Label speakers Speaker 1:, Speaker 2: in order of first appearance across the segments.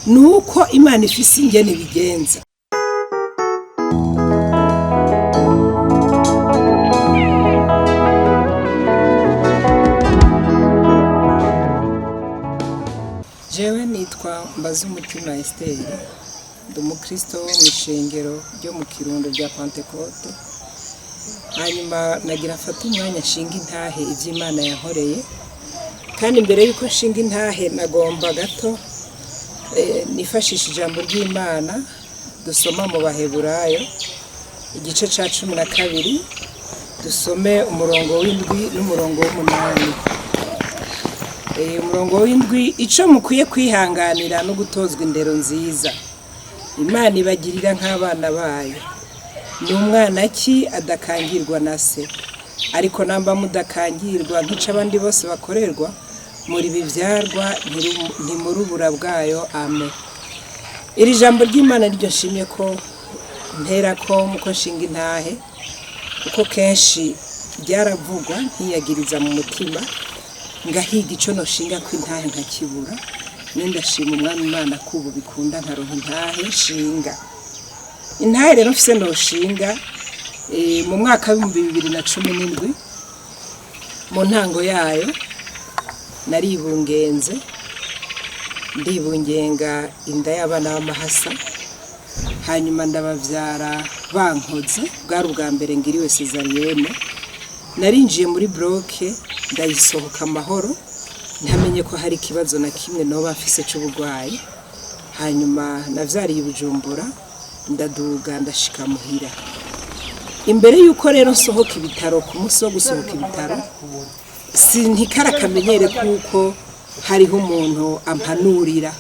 Speaker 1: Ni uko Imana ifise ingene ibigenza. Jewe nitwa Mbazumutima Esther, ndi umukristo wo mu ishengero ryo mu Kirundo rya Pentekote. Hanyuma nagira mfate umwanya nshinga intahe ivy'Imana yankoreye, kandi mbere yuko nshinga intahe nagomba gato nifashisha ijambo ry'Imana dusoma mu Baheburayo igice ca 12, dusome umurongo w'indwi n'umurongo w'umunani. Umurongo w'indwi: ico mukwiye kwihanganira no gutozwa indero nziza Imana ibagirira nk'abana bayo. Ni umwana ki adakangirwa na se? Ariko namba mudakangirwa nk'ico abandi bose bakorerwa, muri bivyarwa, ntimurubura bwayo. Amen. Iri jambo ry'Imana ryo nshimye ko ntera ko muko nshinga intahe, kuko kenshi ryaravugwa nkiyagiriza mu mutima, ngahiga ico noshinga ko intahe nkakibura. None ndashima Umwami Imana ko ubu bikunda nkaronka intahe nshinga. Intahe rero mfise noshinga, mu mwaka w'2017, mu ntango yayo, naribungenze, ndibungenga inda y'abana b'amahasa, hanyuma ndabavyara bankoze. Bwari ubwa mbere ngiriwe césarienne. Narinjiye muri bloc, ndayisohoka amahoro, ntamenye ko hari ikibazo na kimwe noba mfise c'uburwayi. Hanyuma navyariye i Bujumbura, ndaduga ndashika muhira. Imbere yuko rero nsohoka ibitaro, ku munsi wo gusohoka ibitaro, si ntikarakamenyere kuko hariho umuntu ampanurira.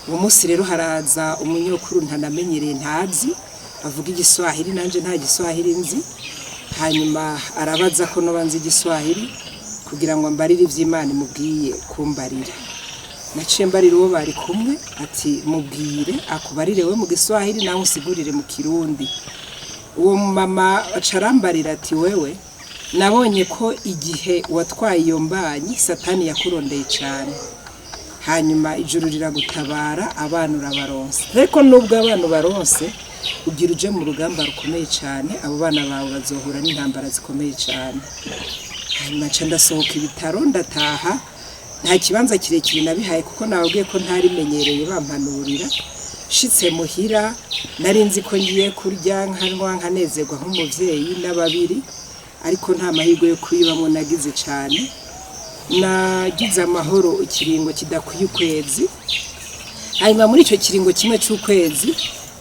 Speaker 1: Uwo munsi rero haraza umunyokuru ntanamenyereye, ntazi, avuga igiswahili, nanje nta giswahili nzi. Hanyuma arabaza ko noba nzi igiswahili kugira ngo ambarire ivy'Imana imubwiye kumbarira. Naciye mbarira uwo bari kumwe ati: "Mubwire akubarire we mu giswahili, nawe usigurire mu Kirundi." Uwo mama aca arambarira ati: "Wewe nabonye ko igihe watwaye iyo mbanyi, Satani yakurondeye cyane, hanyuma ijuru riragutabara, abana urabaronse. Ariko nubwo abana ubaronse, ugira uje mu rugamba rukomeye cyane, abo bana bawe bazohura n'intambara zikomeye cyane." Hanyuma nca ndasohoka ibitaro, ndataha. Nta kibanza kirekire nabihaye kuko nababwiye ko ntarimenyereye bampanurira. Shitse muhira, nari nzi ko ngiye kurya, nkanywa, nkanezerwa nk'umuvyeyi n'ababiri, ariko nta mahirwe yo kuyibamwo nagize cyane. Nagize amahoro ikiringo kidakwiye ukwezi. Hanyuma muri icyo kiringo kimwe c'ukwezi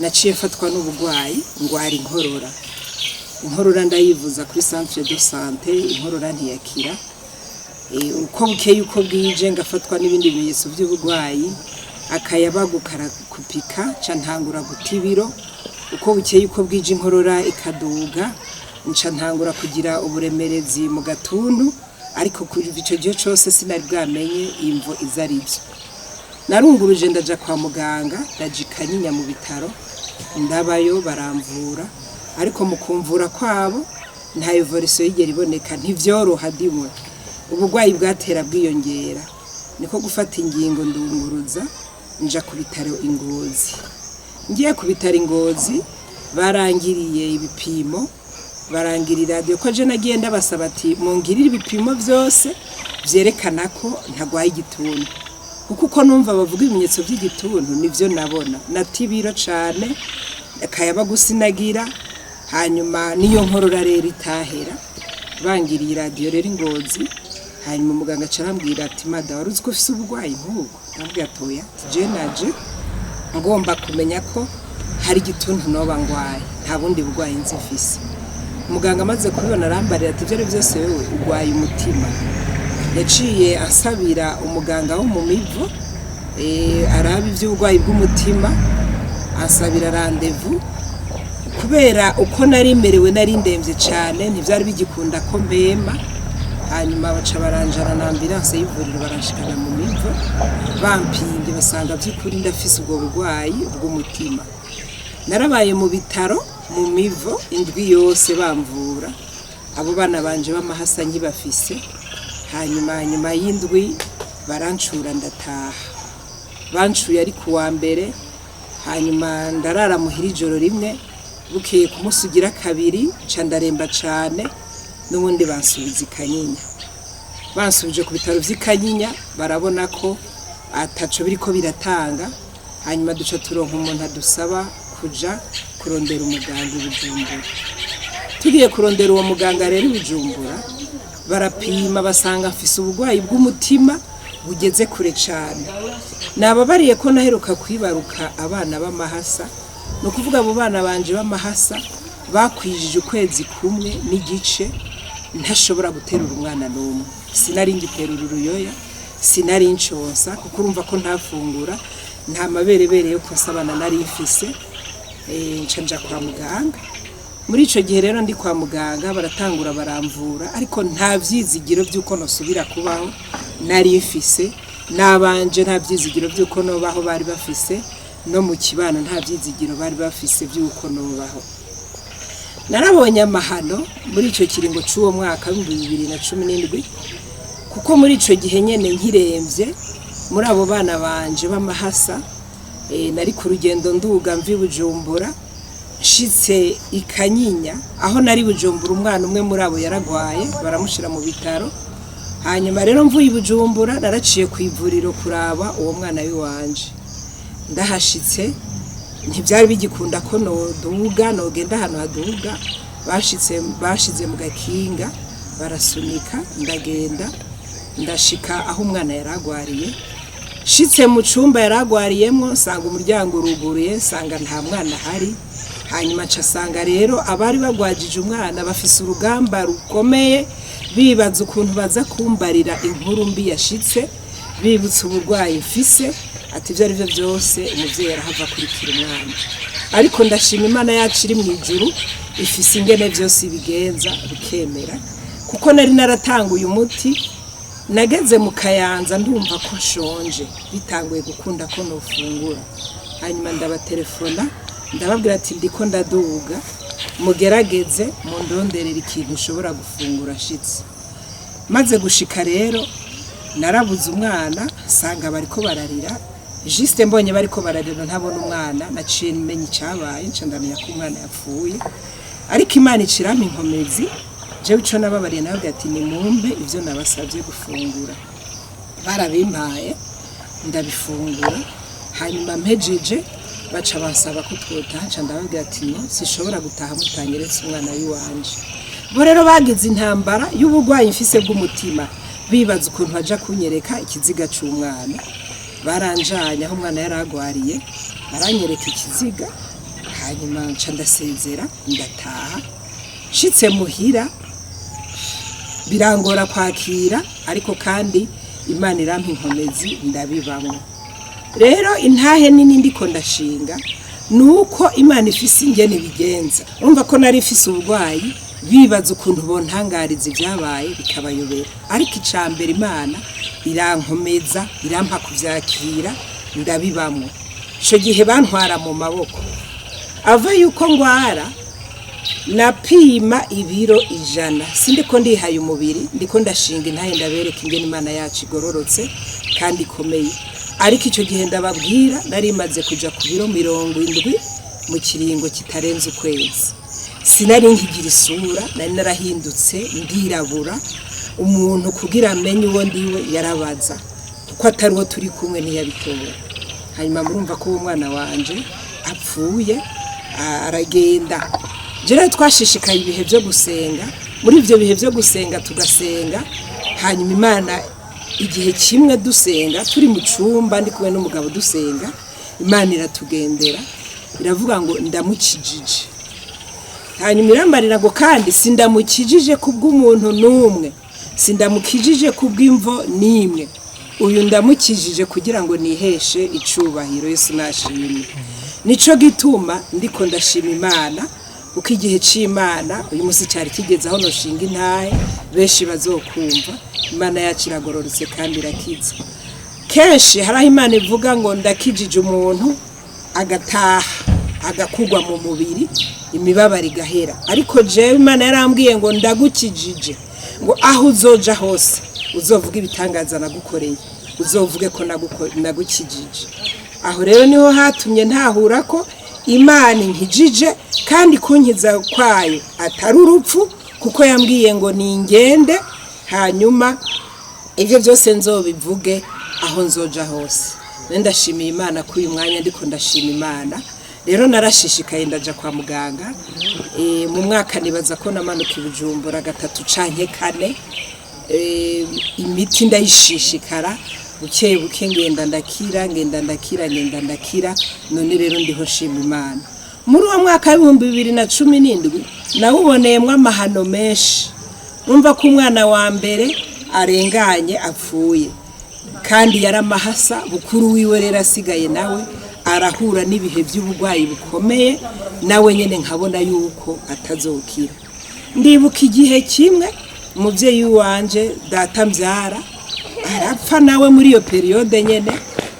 Speaker 1: naciye mfatwa n'uburwayi, ngwara inkorora. Inkorora ndayivuza kuri centre de santé, inkorora ntiyakira. Uko bukeye uko bwije ngafatwa n'ibindi bimenyetso by'uburwayi, akayabagu karakupika, nca ntangura guta ibiro. Uko bukeye uko bwije inkorora ikaduga, nca ntangura kugira uburemerezi mu gatuntu. Ariko kuva ico gihe cose sinari bwamenye imvo izo ari byo. Narunguruje ndaja kwa muganga, ndaja i Kanyinya mu bitaro, ndabayo, baramvura. Ariko mu kumvura kwabo nta évolution yigera iboneka, ntivyoroha dimwe, uburwayi bwatera bwiyongera. Niko gufata ingingo, ndunguruza nja ku bitaro i Ngozi. Ngiye ku bitaro i Ngozi, barangiriye ibipimo, barangirira radiyo, ko je nagiye ndabasaba ati: "Mungirire ibipimo vyose vyerekana ko ntagwaye igituntu," kuko uko numva bavuga ibimenyetso by'igituntu nivyo nabona: nata ibiro cane, akayabagu sinagira, hanyuma niyo nkorora rero itahera. Bangiriye radiyo rero i Ngozi, hanyuma umuganga aca arambwira ati: "Mada, wari uzi ko ufise uburwayi nk'ubwo?" Ndamubwira ati: "Oya." Ati: "Je naje ngomba kumenya ko hari igituntu noba ngwaye, nta bundi burwayi nzi mfise." Muganga amaze kubibona arambarira ati: "Ibyo ari byose wewe urwaye umutima." Yaciye asabira umuganga wo mu mivo, araba iby'uburwayi bw'umutima, ansabira rendez-vous. Kubera uko nari merewe, nari ndemvye cyane, ntivyari bigikunda ko mpema. Hanyuma baca baranjana na ambulance y'ivuriro, baranshikana mu mivo. Bampimye basanga by'ukuri ndafise ubwo burwayi bw'umutima. Narabaye mu bitaro mu mivo indwi yose bamvura, abo bana banje b'amahasa nkibafise. Hanyuma nyuma y'indwi barancura, ndataha. Bancuye ari ku wa mbere, hanyuma ndarara muhira ijoro rimwe. Bukeye ku munsi ugira kabiri nca ndaremba cane, n'ubundi bansubiza i Kanyinya. Bansubije ku bitaro vy'i Kanyinya, barabona ko ataco biriko biratanga. Hanyuma duca turonka umuntu adusaba kuja kurondera umuganga i Bujumbura. Tugiye kurondera uwo muganga rero i Bujumbura, barapima basanga mfise uburwayi bw'umutima bugeze kure cane. Nababariye ko naheruka kwibaruka abana b'amahasa. Ni ukuvuga abo bana banje b'amahasa bakwijije ukwezi kumwe n'igice ntashobora guterura umwana n'umwe. Sinari ngiterura uruyoya, sinari nconsa, kuko urumva ko ntafungura, nta maberebere yo konsa abana nari mfise. Nca nja kwa muganga. Muri ico gihe rero ndi kwa muganga, baratangura baramvura, ariko nta vyizigiro vy'uko nosubira kubaho nari mfise. N'abanje nta vyizigiro vy'uko nobaho bari bafise, no mu kibano nta vyizigiro bari bafise vy'uko nobaho. Narabonye amahano muri ico kiringo c'uwo mwaka w'2017, kuko muri ico gihe nyene nkiremvye muri abo bana banje b'amahasa, nari ku rugendo nduga mvi Bujumbura. Nshitse i Kanyinya aho nari Bujumbura, umwana umwe muri abo yaragwaye, baramushira mu bitaro. Hanyuma rero mvuye i Bujumbura, naraciye ku ivuriro kuraba uwo mwana w'iwanje. Ndahashitse, ntibyari bigikunda ko noduga, nogenda ahantu haduga. Bashitse bashize mu gakinga, barasunika, ndagenda, ndashika aho umwana yaragwariye. Shitse mu cumba yaragwariyemwo, nsanga umuryango uruguruye, nsanga nta mwana ahari. Hanyuma nca sanga rero abari bagwajije umwana bafise urugamba rukomeye, bibaza ukuntu baza kumbarira inkuru mbi yashitse, bibutse uburwayi mfise, ati ibyo ari byo byose umuvyeyi arahava akurikira umwana. Ariko ndashima Imana yacu iri mu ijuru, ifise ingene byose ibigenza bikemera, kuko nari naratanguye umuti. Nageze mu Kayanza ndumva ko nshonje, bitanguye gukunda ko nofungura. Hanyuma ndabatelefona, ndababwira ati ndiko ndaduga, mugerageze mundonderere ikintu ushobora gufungura nshitse. Maze gushika rero, narabuze umwana, nsanga bariko bararira. Juste mbonye bariko bararira, ntabona umwana, naciye menya icyabaye, nca ndamenya ko umwana yapfuye. Ariko Imana icirampa inkomezi. Jewe ico nababariye, nababwiye ati nimumpe ivyo nabasabye gufungura. Barabimpaye, ndabifungura. Hanyuma mpejeje, baca bansaba ko twotaha. Nca ndababwira ati no, sinshobora gutaha mutanyeretse umwana w'iwanje. Bo rero bagize intambara y'uburwayi mfise bw'umutima, bibaza ukuntu baja kunyereka ikiziga c'umwana. Baranjanye aho umwana yari agwariye, baranyereka ikiziga. Hanyuma nca ndasezera, ndataha. Nshitse muhira birangora kwakira, ariko kandi Imana irampa inkomezi, ndabibamwo. Rero intahe nini ndiko ndashinga nuko Imana ifise ingene bigenza. Urumva ko nari ifise uburwayi, bibaza ukuntu bontangariza ibyabaye, bikabayobera. Ariko icambere, Imana irankomeza, irampa kuvyakira, ndabibamwo. Ico gihe bantwara mu maboko ava yuko ngwara, napima ibiro 100. Sindiko ndihaye umubiri, ndiko ndashinga intahe, ndabereka ingene Imana yacu igororotse kandi ikomeye. Ariko icyo gihe ndababwira, nari maze kuja ku biro 70 mu kiringo kitarenze ukwezi. Sinari nkigira isura, nari narahindutse, ndirabura. Umuntu kugira amenye uwo ndiwe yarabaza, kuko atari uwo turi kumwe ntiyabitora. Hanyuma murumva ko uwo mwana wanje apfuye, aragenda. Rero twashishikaye ibihe byo gusenga. Muri ibyo bihe byo gusenga, tugasenga. Hanyuma Imana, igihe kimwe dusenga turi mu cyumba, ndi kumwe n'umugabo dusenga, Imana iratugendera, iravuga ngo ndamukijije. Hanyuma irambarira ngo kandi sindamukijije kubw'umuntu n'umwe, sindamukijije kubw'imvo n'imwe, uyu ndamukijije kugira ngo niheshe icubahiro. Yesu nashimwe. Nico gituma ndiko ndashima Imana, kuko igihe c'Imana uyu munsi cyari kigeze aho noshinga intahe, benshi bazokumva. Imana yacu iragororotse kandi irakiza. Kenshi hari aho Imana ivuga ngo ndakijije umuntu, agataha agakugwa mu mubiri, imibabaro igahera. Ariko jewe Imana yarambwiye ngo ndagukijije, ngo aho uzoja hose uzovuga ibitangaza nagukoreye. Uzovuge ko nagukijije. Aho rero niho hatumye ntahura ko Imana inkijije, kandi kunkiza kwayo atari urupfu, kuko yambwiye ngo ningende, hanyuma ibyo byose nzobivuge aho nzoja hose. Rero ndashimiye Imana ko uyu mwanya ndiko ndashima Imana. Rero narashishikaye, ndaja kwa muganga. Mu mwaka nibaza ko namanuka i Bujumbura gatatu canke kane. Imiti ndayishishikara buke buke, ngenda ndakira, ngenda ndakira, ngenda ndakira. None rero ndiho nshima Imana. Muri uwo mwaka w'2017 nawuboneyemwo amahano menshi. Numva ko umwana wa mbere arenganye apfuye, kandi yaramahasa. Bukuru wiwe rero asigaye nawe arahura n'ibihe by'uburwayi bukomeye, nawe nyine nkabona yuko atazokira. Ndibuka igihe kimwe umubyeyi wanje, data mbyara, arapfa nawe muri iyo période nyene.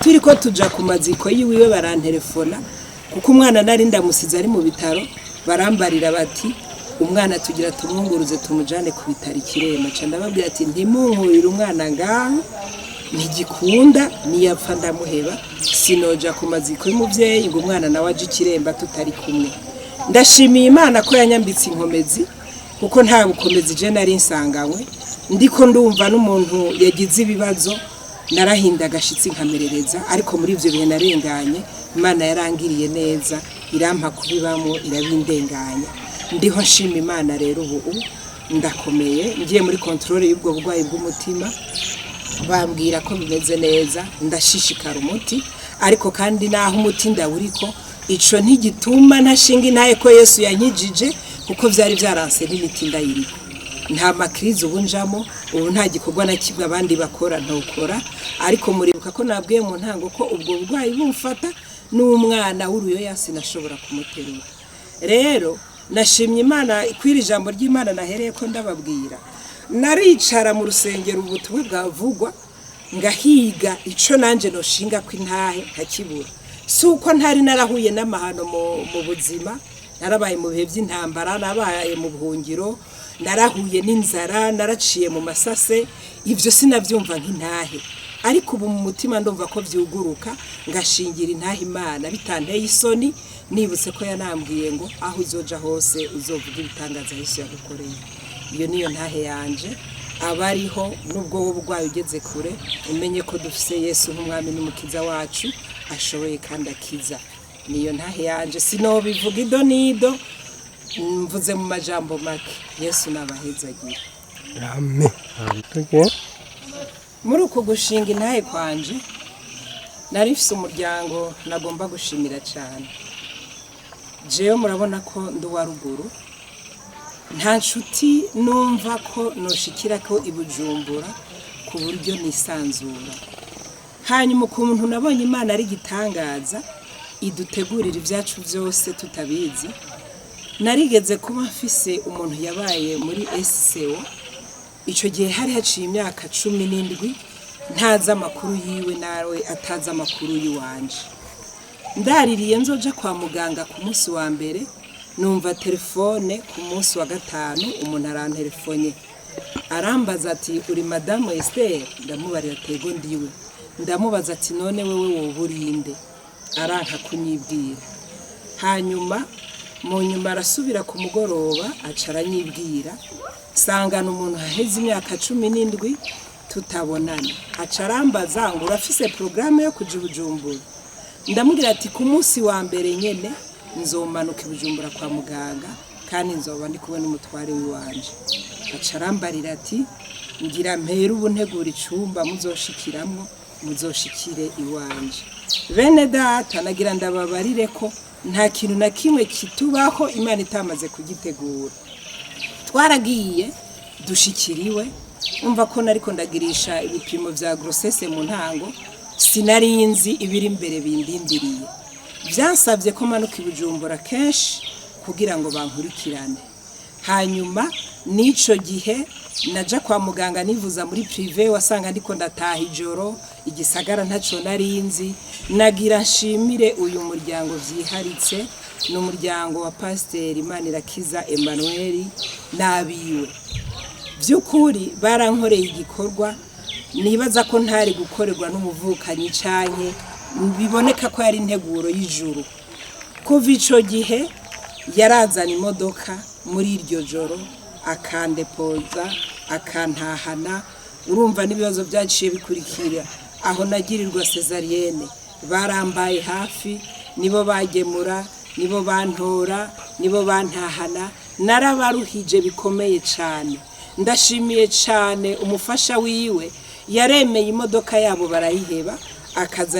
Speaker 1: Turi ko tuja ku maziko yiwiwe, barantelefona, kuko umwana nari ndamusize ari mu bitaro. Barambarira bati: "Umwana tugira tumwunguruze tumujane ku bitaro ikirema." Ca ndababwira ati: "Ntimunkurire umwana ngaho, ntigikunda, niyapfa ndamuheba. Sinoja ku maziko y'umuvyeyi ngo umwana nawe aje ikiremba tutari kumwe." Ndashimiye Imana ko yanyambitse inkomezi, kuko nta bukomezi je nari nsanganywe. Ndiko ndumva n'umuntu yagize ibibazo, narahinda agashitsi nkamerereza. Ariko muri ivyo bihe narenganye, Imana yarangiriye neza, irampa kubibamo, irabindenganya. Ndiho nshima Imana. Rero ubu ndakomeye. Ngiye muri contrôle y'ubwo burwayi bw'umutima, bambwira ko bimeze neza. Ndashishikara umuti, ariko kandi naho umuti ndawuriko, ico ntigituma ntashinga intaye ko Yesu yankijije, kuko vyari vyaranse n'imiti ndayiriko. Nta ma crises ubu njamo. Ubu nta gikorwa na kimwe abandi bakora ntokora. Ariko muribuka ko nabwiye mu ntango ko ubwo burwayi bumfata, n'umwana w'uruyoya sinashobora kumuterura. Rero nashimye Imana kw'iri jambo ry'Imana nahereye ko ndababwira. Naricara mu rusengero, ubutumwa bwavugwa, ngahiga ico nanje noshinga ko intahe, nkakibura. Si uko ntari narahuye n'amahano mu buzima. Narabaye mu bihe by'intambara, nabaye mu buhungiro, narahuye n'inzara, naraciye mu masase. Ibyo sinabyumva nk'intahe, ariko ubu mu mutima ndumva ko byuguruka, ngashingira intahe Imana bitanteye isoni, nibutse ko yanambwiye ngo: "Aho uzoja hose uzovuga ibitangaza Yesu yagukoreye." Iyo niyo ntahe yanje. Abariho nubwo wowe urwaye ugeze kure, umenye ko dufise Yesu nk'umwami n'umukiza wacu, ashoboye kandi akiza. Niyo ntahe yanje. Sinobivuga ido nido, mvuze mu majambo make. Yesu nabahezagira.
Speaker 2: Amen. Okay.
Speaker 1: Muri uku gushinga intahe kwanje, nari mfise umuryango nagomba gushimira cyane. Jewe murabona ko ndi uwa ruguru, nta nshuti numva ko noshikira ko i Bujumbura ku buryo nisanzura. Hanyuma ukuntu nabonye Imana ari igitangaza, idutegurira ibyacu byose tutabizi. Narigeze kuba mfise umuntu yabaye muri SCO. Icyo gihe hari haciye imyaka 17 ntazi amakuru yiwe, nawe atazi amakuru y'iwanje. Ndaririye nzoja kwa muganga ku munsi wa mbere, numva telefone ku munsi wa gatanu. Umuntu aranterefonye, arambaza ati: "Uri madamu Esther?" Ndamubarira tego ndiwe. Ndamubaza ati: "None wewe woba urinde?" Aranka kunyibwira. Hanyuma mu nyuma arasubira ku mugoroba, aca aranyibwira. Sangana umuntu haheze imyaka 17 tutabonana. Aca arambaza ngo: "Urafise porogaramu yo kuja i Bujumbura?" Ndamubwira ati: "Ku munsi wa mbere nyene nzomanuka i Bujumbura kwa muganga, kandi nzoba ndi kumwe n'umutware w'iwanje." Aca arambarira ati: "Ngira mpere ubu ntegura icumba muzoshikiramwo, muzoshikire iwanje." Bene data, nagira ndababarire ko nta kintu na kimwe kitubaho Imana itamaze kugitegura. Twaragiye dushikiriwe. Umva ko nariko ndagirisha ibipimo vya grossesse mu ntango, sinarinzi ibiri imbere bindindiriye. Byansabye ko manuka i Bujumbura kenshi kugira ngo bankurikirane. Hanyuma n'ico gihe naja kwa muganga nivuza muri privé, wasanga ndiko ndataha ijoro, igisagara ntaco narinzi. Nagira nshimire uyu muryango vyiharitse, ni umuryango wa Pasiteri Manirakiza Emmanuel n'abiwe. By'ukuri barankoreye igikorwa. Nibaza ko ntari gukorerwa n'umuvukanyi canke biboneka ko yari integuro y'ijuru. Kuva ico gihe yarazana imodoka muri iryo joro akandepoza, akantahana. Urumva n'ibibazo byaciye bikurikira aho nagirirwa césarienne, barambaye hafi, nibo bagemura, nibo bantora, nibo bantahana. Narabaruhije bikomeye cyane. Ndashimiye cyane umufasha wiwe yaremeye imodoka yabo barayiheba, akaza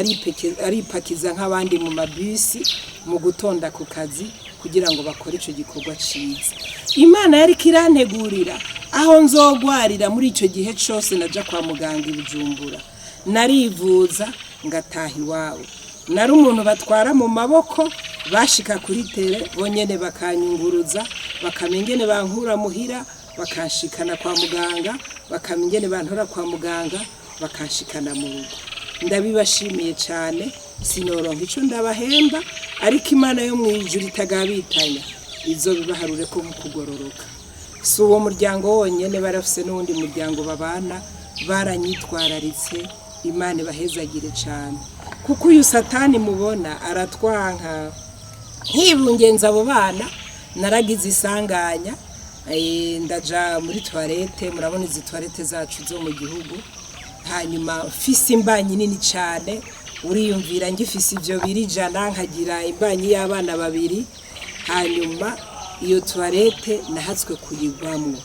Speaker 1: aripakiza nk'abandi mu mabisi mu gutonda ku kazi kugira ngo bakore icyo gikorwa cyiza. Imana yari irantegurira aho nzogwarira. Muri icyo gihe cyose najya kwa muganga i Bujumbura, narivuza ngataha iwabo. Nari umuntu batwara mu maboko, bashika kuri terrain bonyene bakanyunguruza, bakamenya ingene bankura muhira bakanshikana kwa muganga, bakamenya ingene bantora kwa muganga bakanshikana mu rugo. Ndabibashimiye cyane, sinoronka ico ndabahemba, ariko Imana yo mu ijuru itagabitanya izo bibaharure ko mu kugororoka. Si uwo muryango wonyene, barafise n'uwundi muryango babana, baranyitwararitse. Imana ibahezagire cyane, kuko uyu Satani mubona aratwanka. Nkibungenza abo bana, naragize isanganya, ndaja muri toilette. Murabona izi toilette zacu zo mu gihugu. Hanyuma mfise imbanyi nini cyane, uriyumvira ngifise ivyo biri 100, nkagira imbanyi y'abana babiri. Hanyuma iyo toilette nahatswe kuyigwamwo,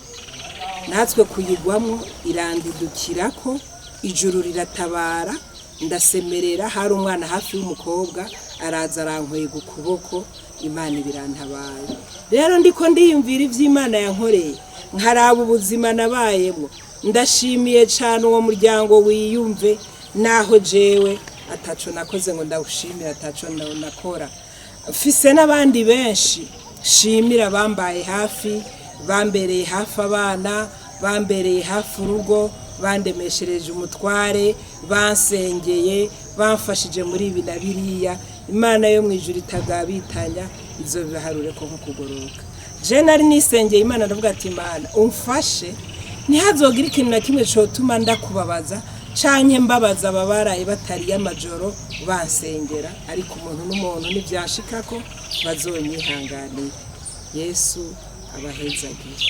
Speaker 1: natwe kuyigwamwo, irandidukirako. Ijuru riratabara, ndasemerera. Hari umwana hafi w'umukobwa, araza arankwega ukuboko. Imana ibirantabaye. Rero ndiko ndiyumvira ivy'Imana yankoreye, nkaraba ubuzima nabayemwo. Ndashimiye cyane uwo muryango wiyumve, naho jewe ataco nakoze ngo ndawushimire, ataco nakora. Mfise n'abandi benshi shimira bambaye hafi, bambereye hafi abana, bambereye hafi urugo, bandemeshereje umutware, bansengeye, bamfashije muri ibi na biriya. Imana yo mu ijuru itagabitanya izo bibaharure ko nko kugororoka. Je nari nisengeye Imana, ndavuga ati: "Imana umfashe, ntihazogire ikintu na kimwe cotuma ndakubabaza canke mbabaza ababaraye batariye amajoro bansengera." Ariko umuntu n'umuntu ntivyashikako, bazonyihanganire. Yesu abahezagire.